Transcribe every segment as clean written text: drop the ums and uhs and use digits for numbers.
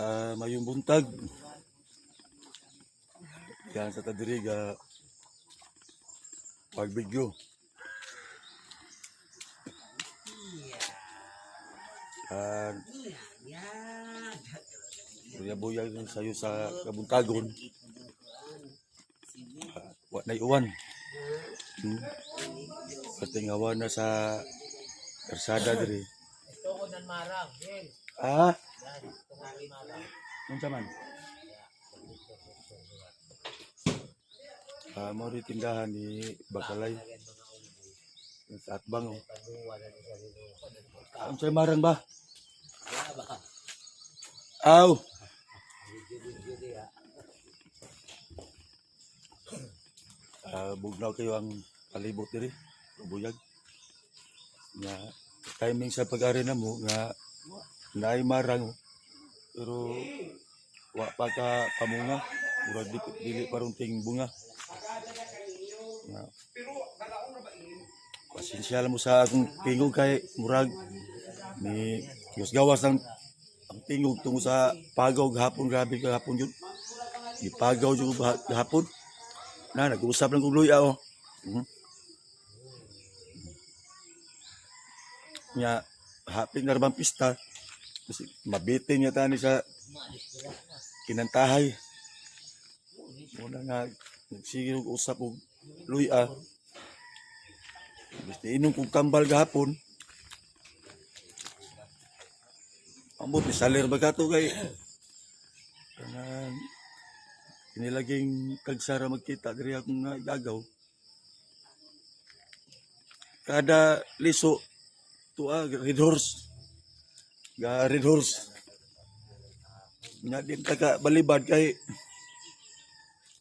Mayong buntag. Yan sa tadiri ga pagbigyo. Buya-buya yun sayo sa kabuntagon. Wa na uwan. Patingawan na sa karsada diri. Ah. Unsa man? Mao rin tindahan ni Bakalay. Sa Atbang, oh. Unsay marang ba? Aw. Bugnaw kayo ang palibot diri, buyag. Nga timing sa pag-ari na mo nga naay marang, oh. Pero wa pa ka pamunga, murag di, dili pa ron ting bunga. Nga pasensya lang mo sa akong tingog kay murag ni Diyos gawas ang tingog tungo sa pagaw gahapon. Grabe gahapon yun, gipagaw jud ko gahapon na nag-usap lang kog luya, oh. Nya hapit na ra bang pista kasi mabitin niya tani sa kinantahay. Muna nga nagsige og usap og luya. Basta inom kog kambal gahapon. Ambot ni salir ba kato kay kanang kinilaging kagsara magkita diri akong nga gagaw. Kada liso tuwa red horse. Ga red horse. Nga din ta ka balibad kay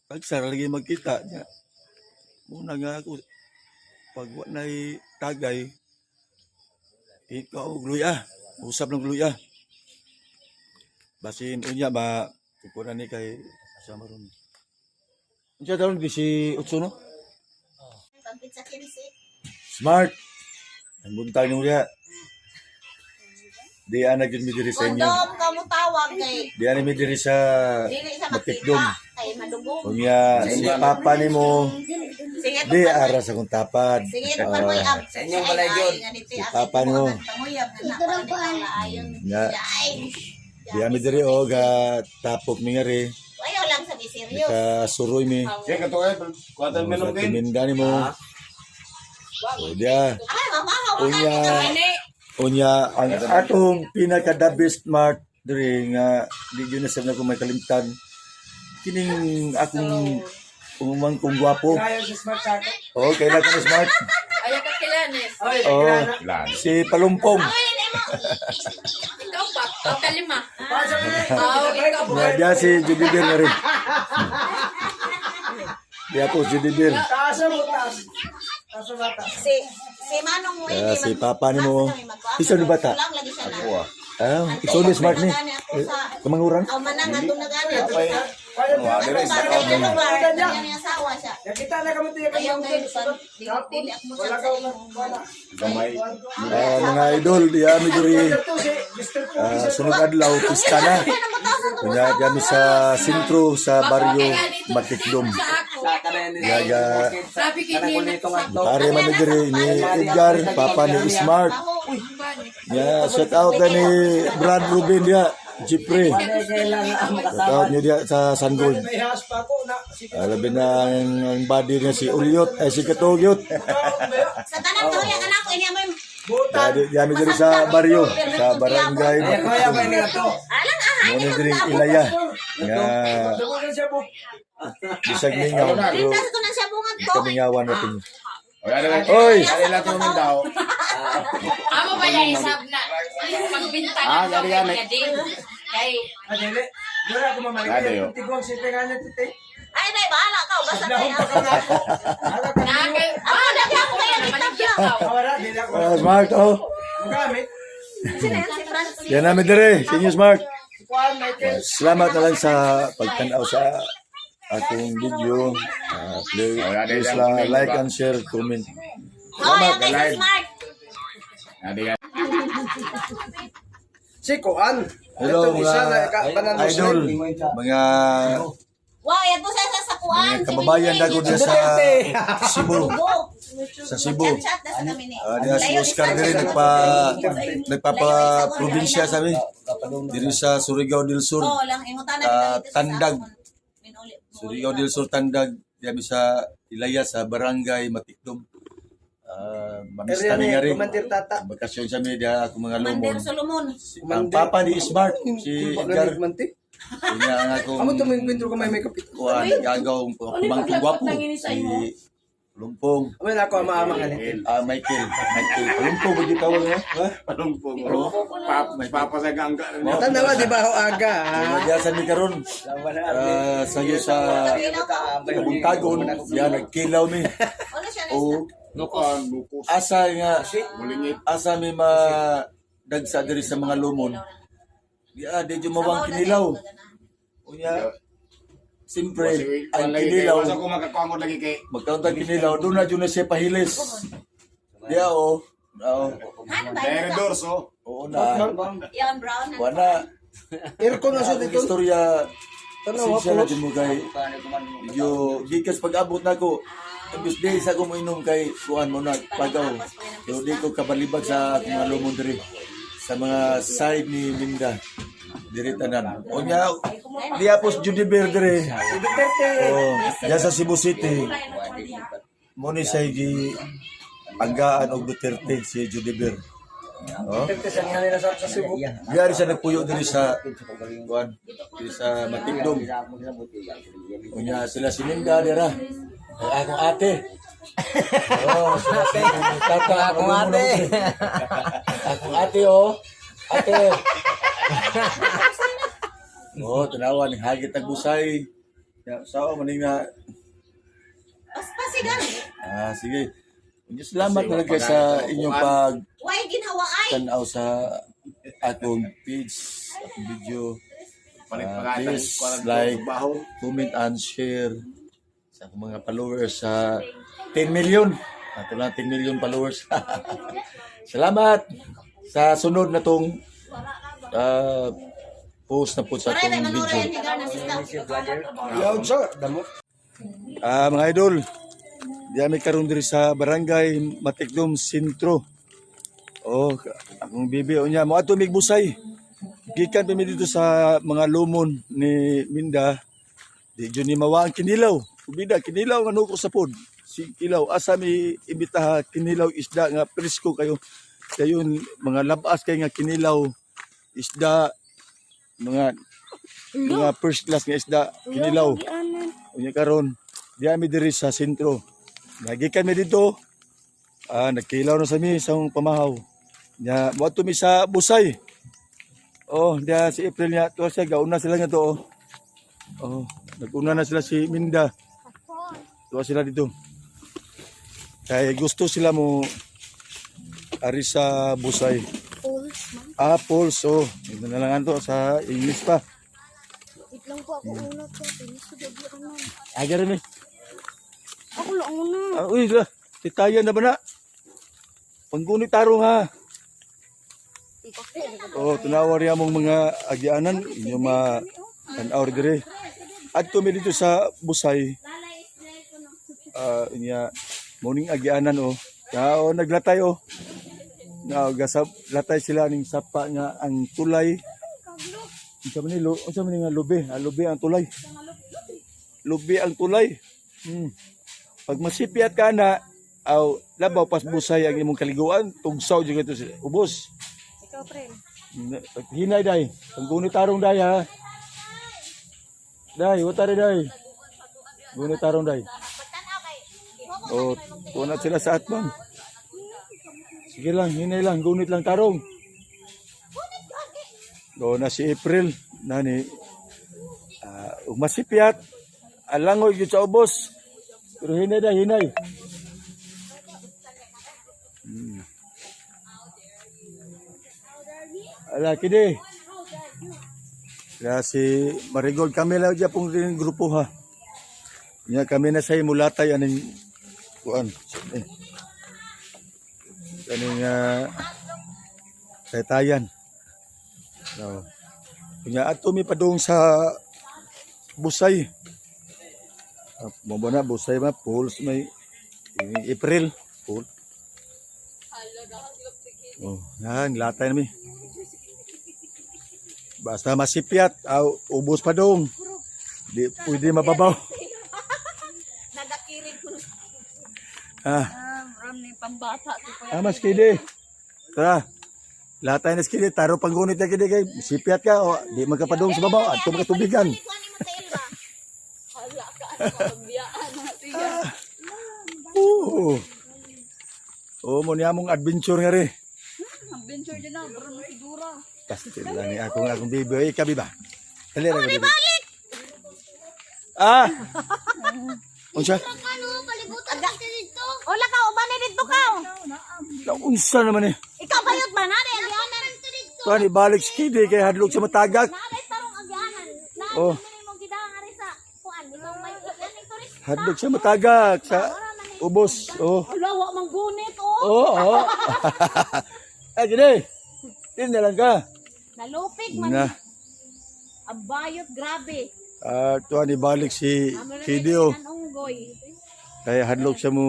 kagsara lagi magkita nya. Muna nga ako pag wa na'y tagay, ikaw og luya, usap ng luya. Basin unya ba kukunan ni kay sa maron. Unsa taon di si Utso, no? Pampit sa 15. Smart. Ang buntag nimo diha. Di ana gyud mi diri sa inyo. Kondom ka mo tawag kay Di ana mi diri sa dili sa Matikdom. makita kay madugong. Unya si papa nimo Sige di ara sa kong tapad. Sige tukan mo ab. Sa inyong balay yun. Si papa nimo. Panguyab nga na ayon. Nga Ay. di ami diri o ga tapok mi nga ri. Ayaw lang sa be serious. Naka suroy mi. Sige, kato eh. Kuwatan mo Sa nung din. timinda nimo. O diya. Ay, mama, Unya, unya ang atong pinaka the best smart diri nga di gyud na sad na ko may kalimtan. Kining akong umang kong gwapo. Kaya si Smart sa akin. Oh, kay na ka smart. Ayaw ka kilanes. Oy, Oh, Lan. si Palumpong. Ikaw pa. Ikaw kalima. Pasa mo na. Aw, ikaw pa. Nga diya si Judibir nga rin. Diya po Judibir. Taas mo, taas. Taas mo, taas. Si Manong mo Ah, si papa nimo. Isa ni bata? Lang lagi siya na. Ah, ikaw ni smart ni. Eh, Kamanguran? Aw manang atong nagani ato sa. Kaya Wala Ano rin. ba kay ano ba? Kanya asawa siya. Nakita na kami tiyak Ayaw kayo dili ako mo Wala sa ka imo. wala. Gamay. Mga idol, diya mi diri. Ito si Mr. Pogi Ah, sa sunod adlaw pista na. Unya diya mi sa sentro sa baryo Matikdom. Sa ako. Gaga Sabi kini pare man ni diri ni Edgar, papa ni Smart. Ya, shout out na ni Brad Ruben dia, Jeffrey. Shout out niyo dia sa San Gold. May has pa ako na. Sige. Labi na ang body niya si Ulyot, ay si Katugyot. Sa tanan to yang anak ko ini mo. Butan. Dami dami diri sa baryo, sa barangay Kaya ba Matikdom. niya to? Alang ah, Mo ni diri Ilaya. Nga Dumagan siya po. bisag mingaw pero Nasa to nang siya bungag to. kamingawan natin. Oy, ano lang. Oy! Ano lang tumingin daw. Amo ba yung isab na? Pagbintang Ah, ang yari yan, eh. niya din. Kay Adele. Wala ako mamalik. Ade, yo. Tiguang si Penganya tute. Ay nay bahala ka basta Lahong kay. pa ka na ako. Ala ka. na kay Ako lagi ako kaya maligya ka. Wala, dili ako. Ah, smart oh. Magamit. Sino yan si Francis? Yan namin diri, Senior Smart. Kuan Michael. Salamat na lang sa pagtanaw sa akong video. Please lang like and share, comment. Oh, yung kay si Smart. Adi ka. Si Kuan. Hello Itong isa mga na banan idol, mga Wow, yan po sa kuan. mga kababayan dako diya sa Cebu. Sa Cebu. Chat na sa kami ni. Ah, diya si Oscar diri nagpapa probinsya sabi. Diri sa Surigao del Sur. Oo lang ingutan na Ah, dito sa Tandag. akon. Minuli- Surigao del Sur Tandag diya mi sa Ilaya sa Barangay Matikdom. Ah, mamista Area mi ni nga rin. Commander Tata. Bakasyon sa media ako mga Commander lumon. Solomon. Ang papa ni Smart, si Edgar. Unya ang akong Amo to may kwento ko may kapitan. kuan gagaw pamangkin gwapo si Lumpong. Amo na ako ama-ama nga ni. Ah, Michael. Michael. Lumpong ba gitawag mo? Ha? Palumpong. Papa sa gangga. Tanawa di ba ho aga? ah? Diya sa mi karon. Ah, sayo sa Kabuntagon, diya nagkilaw mi. Ano siya na O Nukan, nukos. asa nga Mulingit. asa mi ma dagsa diri sa mga lumon. Diya di jud mawang kinilaw. Unya siyempre ang kinilaw Wasa ko makakuangod lagi kay. magkaon tag kinilaw doon na jud na siya pahilis. Diya o. Oo. Han ba? Dere dorso. Oo na. Yan brown. Wala. Aircon na sa Ang dito. istorya Tanawa pasensya na po. jud mo kay medyo gikas pag-abot nako. Imbis di sa ko moinom kay kuan mo na pagaw. Pero di ko kabalibag sa akong mga lumon diri sa mga side ni Minda. Diri tanan. Unya diya po si Judy Bear diri. Oh, diya sa Cebu City. Mo ni siya gi panggaan og Duterte si Judy Bear. Oh. Duterte sa nga nila sa Cebu. Diya rin siya nagpuyo diri sa kuan diri sa Matikdom. Unya sila si Minda dira. Ay, akong ate. Oh, sila si tata. Akong ate. Akong ate oh. Ate. Oh, tanawa ni hagit ang busay. Ya, sawa maning na. Paspasi gani. Ah, sige. Unya salamat na lang kay sa inyong pag Why ginhawa ay? tanaw sa akong page, akong video. Palit Ah, pagatan. please like, comment and share sa akong mga followers sa 10 million. Ato lang 10 million followers. Salamat sa sunod na tong post na po sa Paray atong may manura video. yan higar na sista. Yaw sa damo. Ah, mga idol, diya mi karon diri sa Barangay Matikdom Sentro. Oh, akong bibi unya mo ato migbusay. Gikan pa mi dito sa mga lumon ni Minda. Di jud ni mawa ang kinilaw. Ubida kinilaw nga nuko sa pod. Si kilaw asa mi imbitaha kinilaw isda nga presko kayo. Dayon mga labas kay nga kinilaw isda mga mga first class nga isda kinilaw. Unya karon, diya mi diri sa sentro. Nagikan mi dito. Ah, nagkilaw na sa mi sa akong pamahaw. Nya moadto mi sa Busay. Oh, diya si April niya tuwa siya gauna sila nga to. Oh. Oh, naguna na sila si Minda. Tuwa sila dito. Kay gusto sila mo ari sa Busay. Apples, oh. Ito na lang anto sa English pa. Wait lang po ako una po. Pinis gabi ano. Agad mi. Ako lang una. Ah, uy, la. Titayan na ba na? Panggunit tarong ha. Oh, tunawa riya mong mga agianan, inyo ma tanaw dire. At mi dito sa Busay. Ah, inya morning agianan oh. Ya, oh naglatay oh. Na gasap latay sila ning sapa nga ang tulay. Unsa man ni unsa man ni nga lubi? Ah, lubi ang tulay. Lubi ang tulay. Pag masipiat ka na, aw labaw pas busay ang imong kaliguan, tugsaw jud ito sila. Ubos. Ikaw, pre. Pag hinay day, pag gunit tarong day ha. Day, watari day. Gunit tarong day. O, tuwa na sila sa atbang. Sige lang, hinay lang, gunit lang tarong. Do na si April, nani. Uh, masipiat, alangoy gyud sa ubos. Pero hinay day, hinay. Ala kini. Kaya si Marigold kami lang diya pong rin grupo ha. Nya kami na sa mulatay aning kuan. Eh. Aning taytayan. So. Unya ato mi padung sa Busay. Ah, mo ba na Busay ba Pools may April pool. Oh, yan latay na mi. Basta masipyat, aw, ubos pa dong. Di pwede mababaw. Nagakirig ko. Ah, Ram ni pambata si Kuya. ah mas kidi. Tara. Latay na skidi, taro panggunit na kidi kay sipyat ka o di magkapadong sa babaw adto makatubigan. Kuha ni mo tail ba? Hala ka ano pagbiyaan na siya. Oo. Oo mo niya mong adventure nga ri. Adventure din na, bro na siguro. Pastil lang ni akong akong bibi. Ay, kabi ba? Dali ra kabi. Ah. Unsa? Ano, palibutan ka dito. Wala ka, uban ni dito ka. Unsa naman eh? Ikaw bayot ba na? Agyanan. Tuan ibalik skidi kay hadlok sa matagak. Naalay tarong agyanan. Oh. Naalay mo gidang ari sa kuan. Ikaw may yan ay turista. Hadlok sa matagak sa ubos. Oh. Ala, wa mang gunit oh. Oo, oo. Ay, gini. Din na lang ka. Nalupig man. Na. Ang bayot grabe. Ah, tuan ibalik si Kidi oh. Ang unggoy. Kaya hadlok siya mo.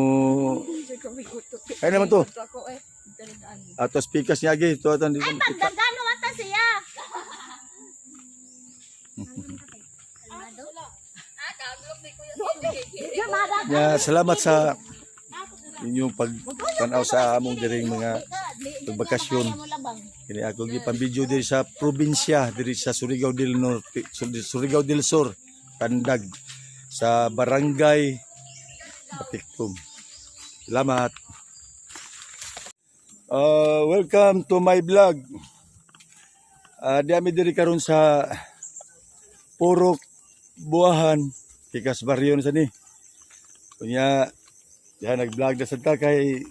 Ay naman to. Ato speakers niya agi. To atan dito. Ay, pagdagano ata siya. Ya, salamat sa inyong pagtanaw sa among diring mga pagbakasyon. Kini ako gipang-video diri sa probinsya diri sa Surigao del Norte, Surigao del Sur, Tandag sa Barangay Batiktum. Salamat. Welcome to my vlog. Di ami diri karon sa Purok Buahan, Tikas Baryo na sa ni. Kunya, diha nag-vlog na sad ta kay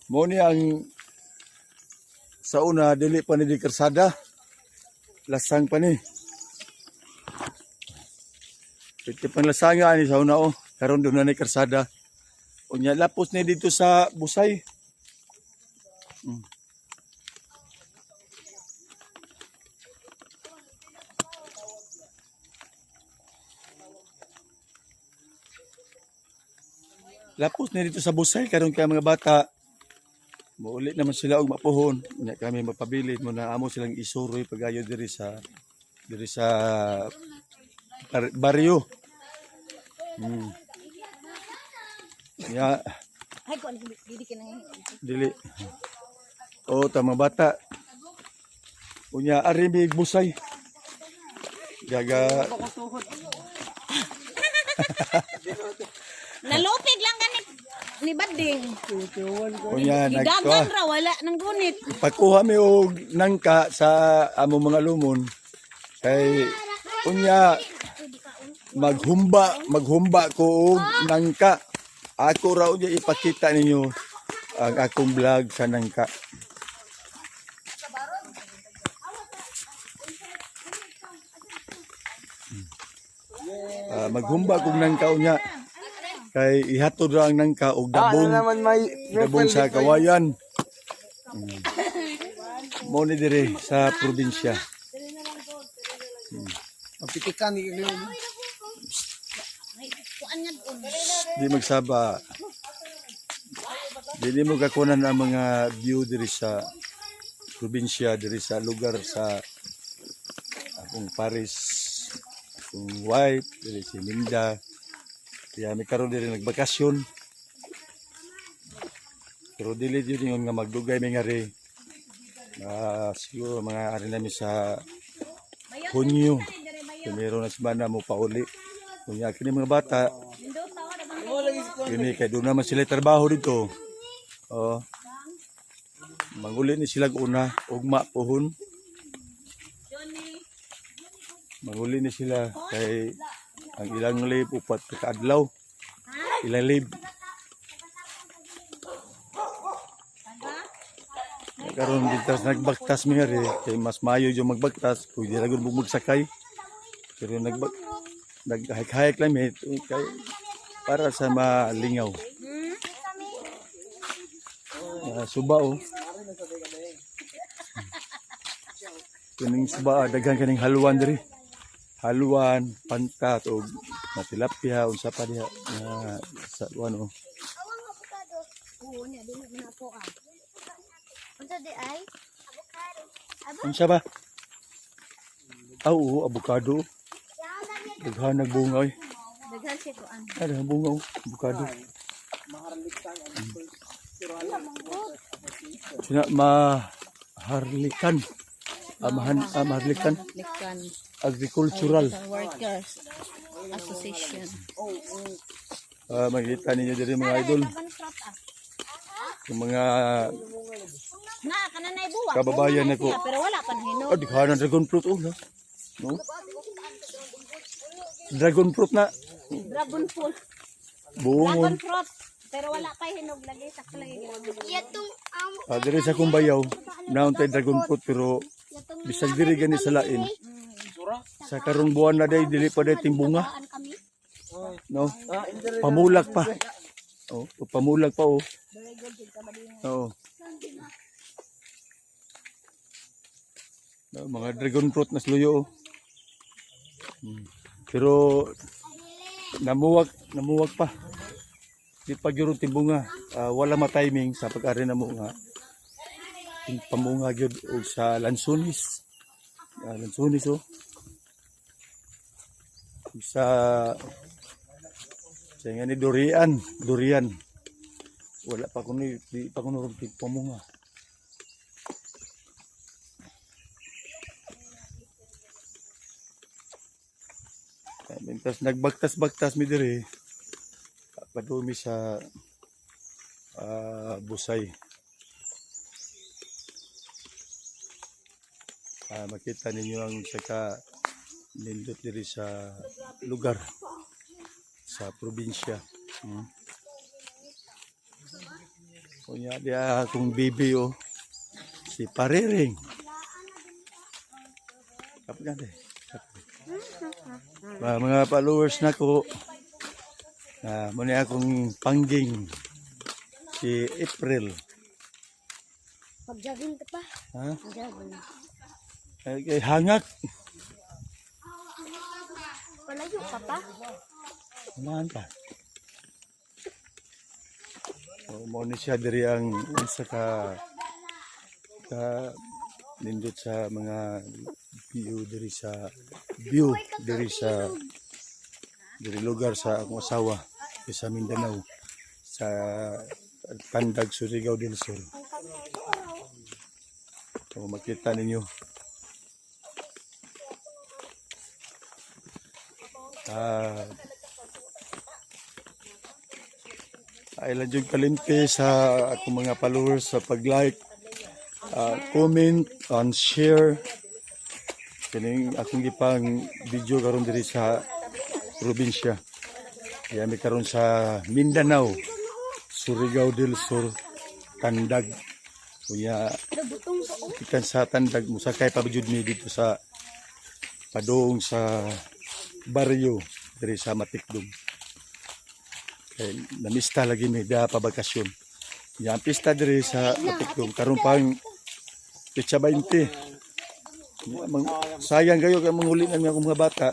mo ni ang sa una dili pa ni di karsada. Lasang pa ni. Pwede pang lasanga ni sa una oh. Karon doon na ni karsada. Unya lapos ni dito sa Busay. Lapos ni dito sa Busay karon kay mga bata. Muuli naman sila og mapuhon. Unya kami mapabilin mo na amo silang isuroy pagayo diri sa baryo. Ya, Ay, kuan dili ka nang dili. O tama bata. Unya ari mi Busay. Gaga Nalupig lang gani ni Bading. Unya Gidagan nagtuwa. ra wala nang gunit. Pagkuha mi og nangka sa among mga lumon kay unya maghumba maghumba ko og nangka. Ako ra unya ipakita ninyo ang akong vlog sa nangka. Ah, maghumba kog nangka unya kay ihatod ra ang nangka og dabong. Ano naman may Dabong sa kawayan. Mo ni dire sa probinsya. Mapitikan ni Glyn. Ay, kuan nga doon. Di magsaba. Dili mo kakunan ang mga view diri sa probinsya, diri sa lugar sa akong Paris, akong wife, diri si Minda. Kaya mi karon diri nagbakasyon. Pero dili yun yung nga magdugay mi nga ri. Siguro mga ari namin sa Hunyo. Primero na semana mo pauli. Kunya kini mga bata, kini kay doon naman sila trabaho dito. Oh. Manguli ni sila una ugma pohon. Manguli ni sila kay ang ilang leave upat ka adlaw. Ilang leave. Karon bintas nagbaktas mi ri kay mas maayo yung magbaktas kung di ra gud mo magsakay. Pero nag-hike-hike lang mi kay para sa malingaw. Ah, suba oh. Kining suba, daghan kaning haluan diri. Haluan, pantat og na tilapia unsa pa diha nga sa ano. Awang avocado. Oo, niya dili man ako ah. Unsa di ay? Avocado. Unsa ba? Ah, oo, avocado. Daghan nagbunga oy. Daghan siya kuan. Ay, daghan bunga oh, avocado. Sina maharlikan. Amahan, ah, maharlikan. Likan Agricultural. Workers Association. Ah, makikita ninyo diri mga idol. Dragon fruit ah. Yung mga Na kana nay buwak. Kababayan Bunga na ako. siya, pero wala pa nahinog. Oh, daghan ng dragon fruit oh, no? No? Dragon fruit na. Dragon fruit. Buongon. Dragon fruit. Pero wala pa hinog lagi sa lagi. Yatong am Ah, diri sa Kumbayaw, naon tay dragon fruit pero yatong bisag diri gani sa lain. Sa karong buwan na day dili pa day timbunga, kaan kami. no? Pamulak pa. Oh, pamulak pa oh. Oo. No, mga dragon fruit na sluyo oh. Pero namuwak, namuwak pa. Di pa gyud timbunga. Ah, wala ma-timing sa pag-ari na mo nga. Yung pamunga gyud og sa lansones. Ah, lansones oh. Ug sa nga ni durian, durian. Wala pa kuno di pa kuno ron pamunga. Mientras nagbagtas-bagtas mi diri, padumi sa Busay. Ah, makita ninyo ang saka nindot diri sa lugar sa probinsya. Kunya diya akong bibi oh. Si Pariring. Kapag nga mga, mga followers na ko, na muna akong pangging si April. Mag-jogging ka pa. Ha? Mag-jogging. Ay, kay hangak. Palayo ka pa. Kumahan pa. O, mao ni siya diri ang isa ka ka nindot sa mga view diri sa view diri sa diri lugar sa akong asawa sa Mindanao sa Tandag, Surigao del Sur. So makita ninyo. Ah, ay lang jud kalimpi sa akong mga followers sa pag-like, comment and share kining akong gipang video karon diri sa probinsya. Kaya mi karon sa Mindanao, Surigao del Sur, Tandag. Kunya gikan sa Tandag mosakay pa jud mi dito sa padung sa baryo diri sa Matikdong. Kay namista lagi mi da pa bakasyon. Ya ang pista diri sa Matikdong karon pang petsa 20. Ya, sayang kayo kay manghuli na akong mga bata.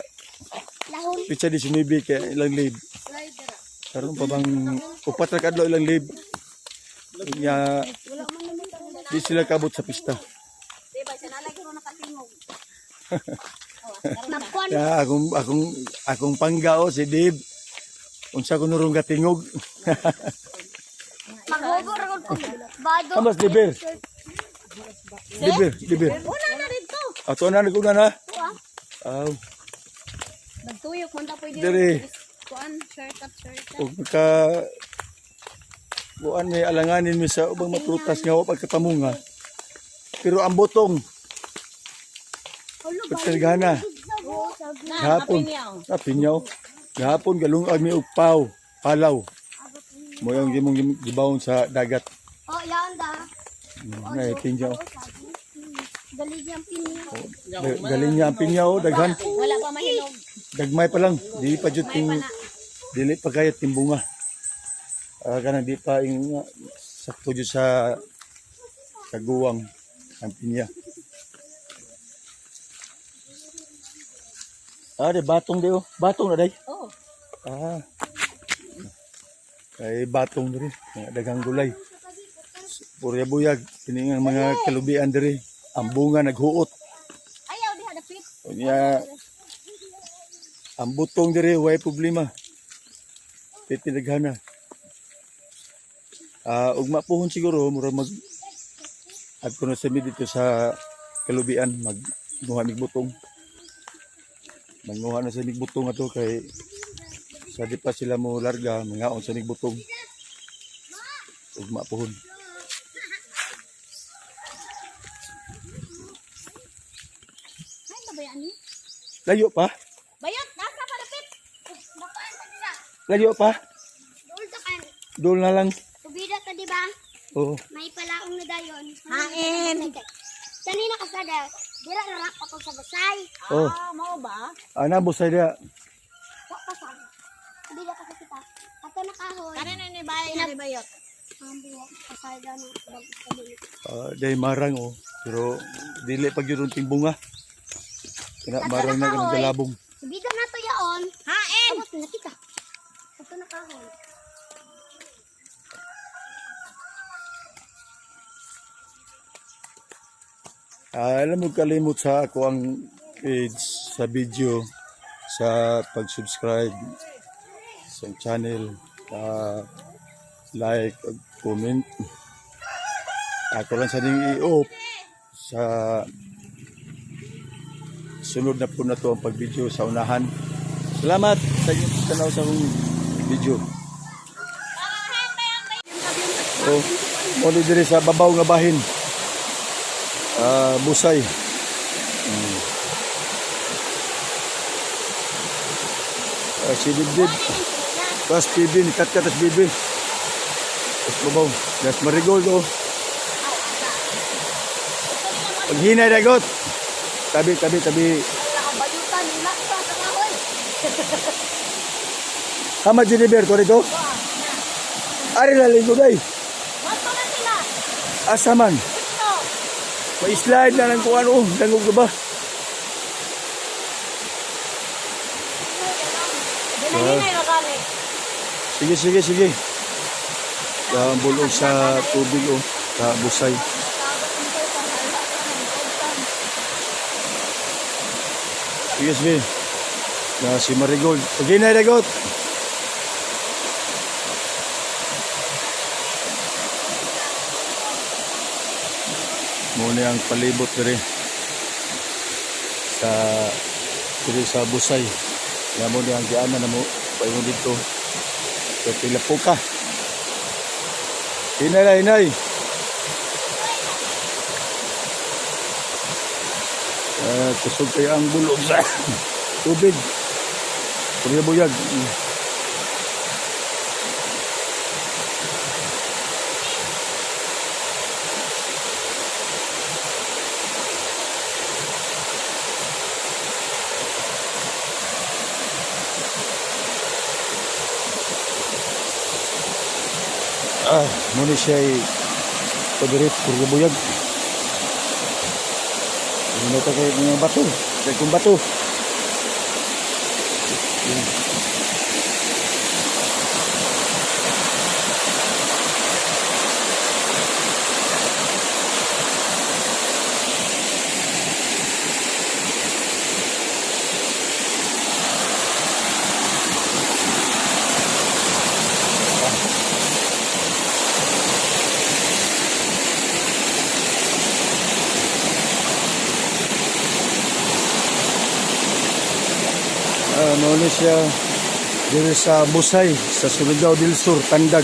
Lahon. Petsa 19 kay ilang leave. Karon pa bang upat ra ka adlaw ilang leave. Ya di sila kabot sa pista. Di ba siya nalagi ro nakatingog. Magkuan Ya, akong panggao si Dave. Unsa ko nurong gatingog. Maghugo ra gud ko. Bado. Amas liber. Liber, liber. Una na dito. Ato na naguna na. Aw, Nagtuyok man ta pwede. Diri. Kuan, shirt up, shirt up. ug ka kuan may alanganin mi sa ubang maprutas nga wa pagkatamunga. Pero ang butong pagkargana Na, gahapon. kapinyaw. Ah, pinyaw. Gahapon galungag mi og paw, palaw. Mo yung gimong gibawon sa dagat. Oh, yan da. Ay, pinyaw. Galing yung pinya. Galing niya ang pinyaw, daghan. Wala pa mahinog. Gagmay pa lang, di pa jud ting dili pa kaya timbunga. Ah, kanang di pa ing sakto jud sa kaguwang ang pinya. Ah, di batong di oh. Batong na day. Oh. Ah. Kay batong diri, mga daghang gulay. Purya buyag, kini nga mga kalubian diri. Ang bunga naghuot. Ayaw diha dapit. Unya ang butong diri way problema. Titinaghana. Ah, ugma pohon siguro mura mag adto na sa mi dito sa kalubian mag guha mig butong. Manguha na sa mig butong ato kay sa di pa sila mo larga mangaon sa mig butong. Ugma pohon. Ay, babayan ni. Layo pa? Bayot, nasa pa dapit. Nakuan sa dira. Layo pa? Dool sa kan. Doon na lang. Tubida ka di ba? Oo. May palaong na dayon. Hain. Kanina ka sada. Dira na ra patong sa basay. Oh. Ah, mao ba? Ana busay dia. Wa pa sa. Tubida ka sa kita. Ato na kahoy. Kani na ni bahay na ni bayot. Ang buwak pasada na bag sa dili. Ah, day marang oh. Pero dili pag yun unting bunga. Kana marang na kanang galabong. Subida na to yaon. Hain. Abot na kita. Ato na kahoy. Ah, alam mo kalimot sa ako ang page sa video sa pag-subscribe sa channel, ah, like, ug comment. Ako lang sa ning i-off sa sunod na po na to ang pag-video sa unahan. Salamat sa inyong tanaw sa akong video. Oh, muli diri sa babaw nga bahin. Ah, busay. Ah, si Dibdib. Tapos PB, ni Katkat, tas BB. Tas babaw. Tas marigold, oh. Paghinay, dagot. Tabi, tabi, tabi. Bayutan nila sa kahoy. Hama, Jennifer, to rito? Ari laligo, day. Wato na sila. Asa man. Ito. May slide na ng kuwan, oh. Dangog ka ba? Ginahinay ra gani. Sige, sige, sige. Ang bulog sa tubig, oh. Sa busay. Sige, sige. Na si Marigold. Okay na, Dagot. Muna ang palibot diri sa diri sa Busay. Ya mo ang giana na mo paingon dito. Kay pila po ka. Hinay na, hinay. Ah, kusog kayo ang bulog sa tubig. Buyag. Ah, muna siya ay padirit, puro buyag. Muna ito kay mga bato. Kay kong bato. Yan. Ah, muna siya diri sa Busay, sa Surigao del Sur, Tandag.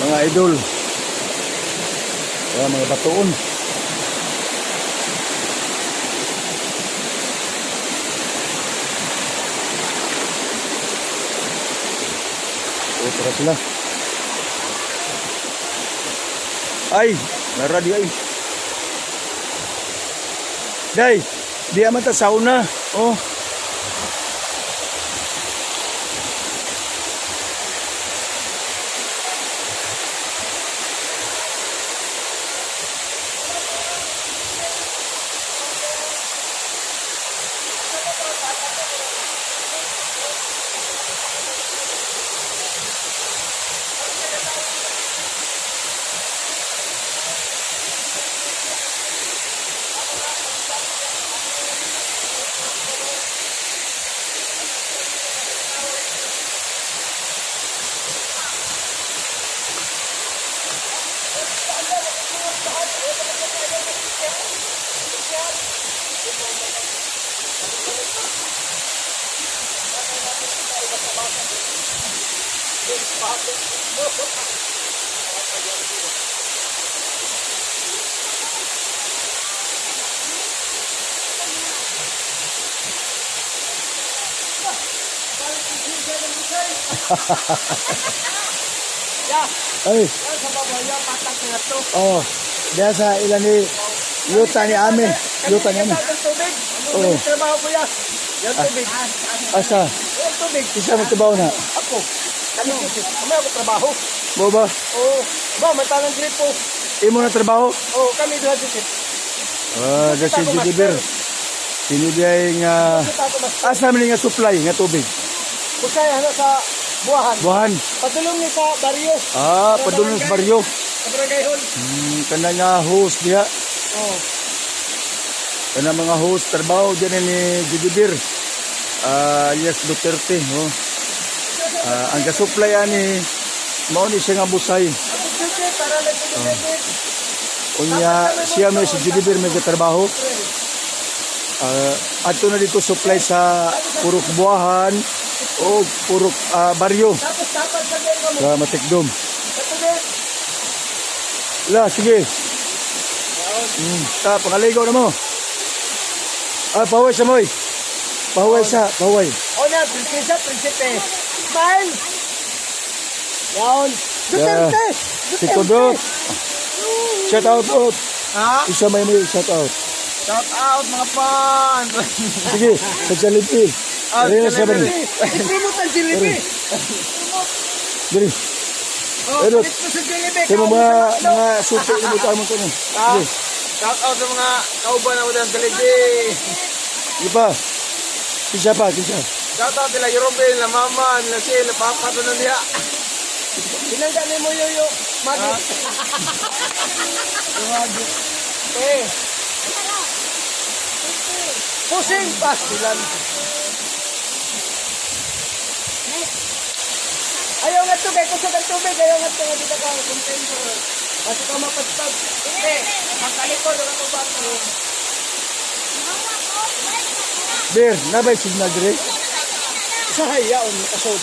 Mga idol. Kaya mga batuon. Otra sila. Ay, naradi ay. Day, di aman ta sauna. Oh. Ay. Oh, diya sa ilan ni yuta ni amin. Yuta ni amin. Tubig. Oo. Trabaho ko ya. Yan tubig. Asa? Yan tubig. Isa mo tubaw na. Ako. Kami kami ako trabaho. Mo ba? Oo. Ba, may tanang gripo. Imo na trabaho? Oo, kami duha si Ah, uh, si Judibir. Sino diay nga Kita ako mas. asa man nga supply nga tubig? Usay ano sa buwahan. Buhan. Padulong ni sa baryo. Ah, padulong sa baryo. Sa barangay hall. Kana nga host diha. Oo. Kana mga host trabaho diyan ni Judibir. Ah, yes Duterte, oh. Ah, ang ga-supply ani mao ni siya nga busay. Sige, para lang tubig. Unya siya may si Judibir may trabaho. Ato na dito supply sa Purok Buahan o Purok Baryo Tapos dapat sa mo. sa Matikdom. Sa tubig. La, sige. Ta, pangaligaw na mo. Ah, paway sa moy. Paway sa, paway. O na, prinsesa, prinsipe. Smile! Yaon. Duterte! Si Kudot. Shout out, out. Ha? Isa may may shout out. Shout out mga pan! Sige, sa Jollibee. Diri na siya ba ni? I-promote ang Jollibee! Diri. Oh, Pero- palit mo sa Jollibee! Sa mga mga suki mo tayo mo to. Sige. Shout out sa mga kauban ako ng Jollibee! Sige pa. Kinsa pa, kinsa. Shout out nila Yorobin, la mama, nila si, la papa, to na niya. Binangga ni mo yoyo, magi. Magi. Eh. Pusing pastilan. Ayaw nga to, kay kusog ang tubig. Ayaw nga to, nga dito ka ang container. Kasi ka mapaspag. Eh, pagkalikod, wala ko ba ito? Bir, nabay signal diri. Sa hayaon, makasod.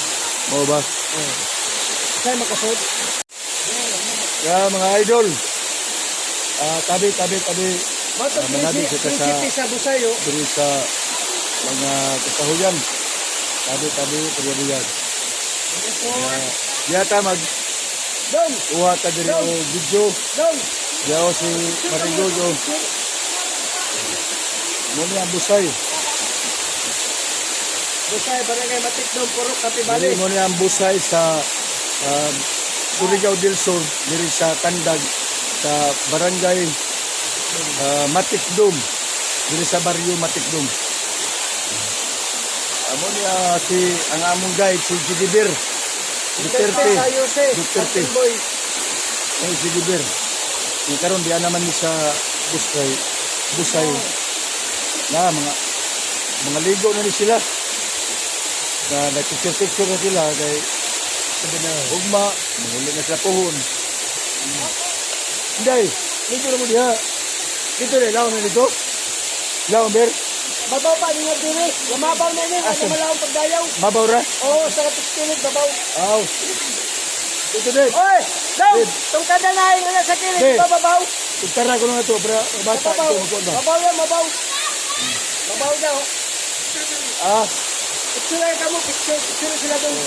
Mo ba? Sa makasod. Ya, mga idol. Ah, tabi, tabi, tabi. Matag Ah, manabi kita sa- prinsipe sa Busayo. Diri sa mga kasahuyan. Tabi, tabi, pagyabuyan. Yata mag Dong, uha ta diri og video. dong. Yaw si Marigoyo. Mo ni ang busay. Busay, barangay Matikdong, Purok, Kapibali. Diri mo ni ang busay sa Surigao del Sur diri sa Tandag sa barangay Matikdom diri sa baryo Matikdom. Amo ni si ang among guide si Jidibir Duterte. Sa Yose, Duterte. Boy. Ay si Jidibir. Ni karon diya naman ni sa busay busay na mga mga ligo na ni sila. Na nagpicture-picture na sila kay Sabi na. Ugma, manguli na sila puhon. Hindi, dito na mo diha. Dito na, laon na dito. Laon, ber. Babaw pa, nga diri. Lamabaw na ini, Asan? wala malawang pagdayaw. Mabaw ra. Oo, sa kapistilig, babaw. Aw. Dito din. Oy, dong, Dib. tungkada na, nga sa kilid, Dib. ba, babaw? Itara ko na ito, para bata Babaw, ito magkuhan ba? babaw yan, babaw. Babaw daw. Ah, Picture lang kamo, picture, picture sila dong.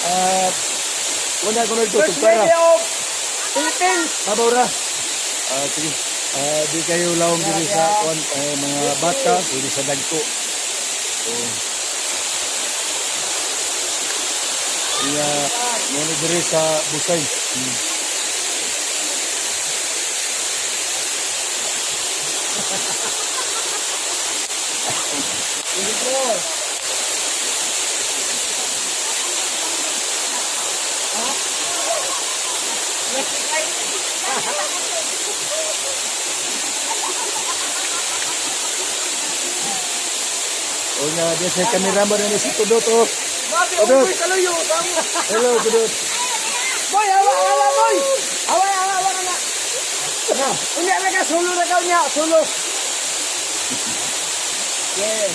ah, wala ko na ito, First tugtara. Lady of Philippines. Mabaw ra. Ah, sige. Ah, di kayo lawom diri sa kuan eh, mga bata, diri sa dagko. So, Iya, muna diri sa Busay. O nga, di sa cameraman na ni si Tudot. Oh. Mabi, Tudot. uy, saluyo. Hello, Tudot. Boy, awa, awa, boy. Awa, awa, awa na. Unya na ka, sulo na ka, unya, sulo. Yeah.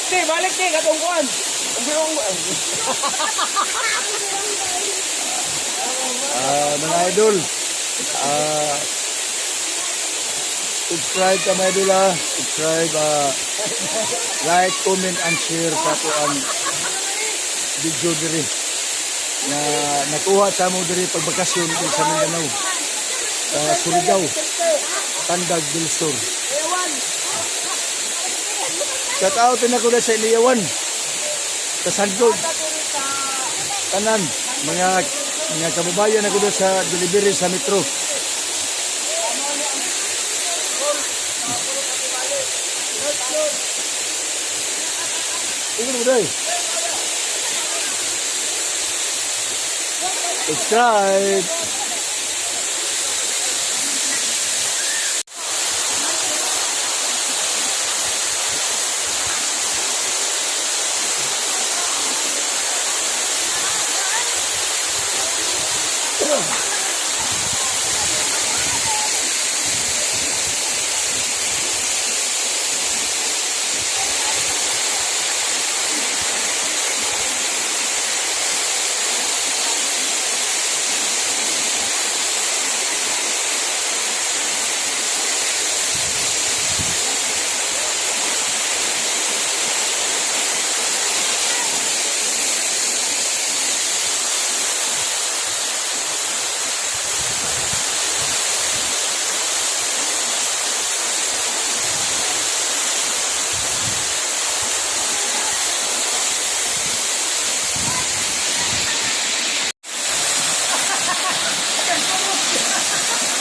Di, balik di, katong kuan. Ang birong. Ah, mga idol, subscribe ka mga idol ah. Subscribe, like, comment, and share sa ako ang video diri na nakuha sa mo diri pagbakasyon diri sa Mindanao, sa Surigao, Tandag del Sur. Shout out din ako na sa Iliyawan, sa Sandog, tanan, mga kababayan ako doon sa delivery sa metro. Tingnan mo dahil. Subscribe!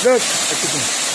Look! Ito.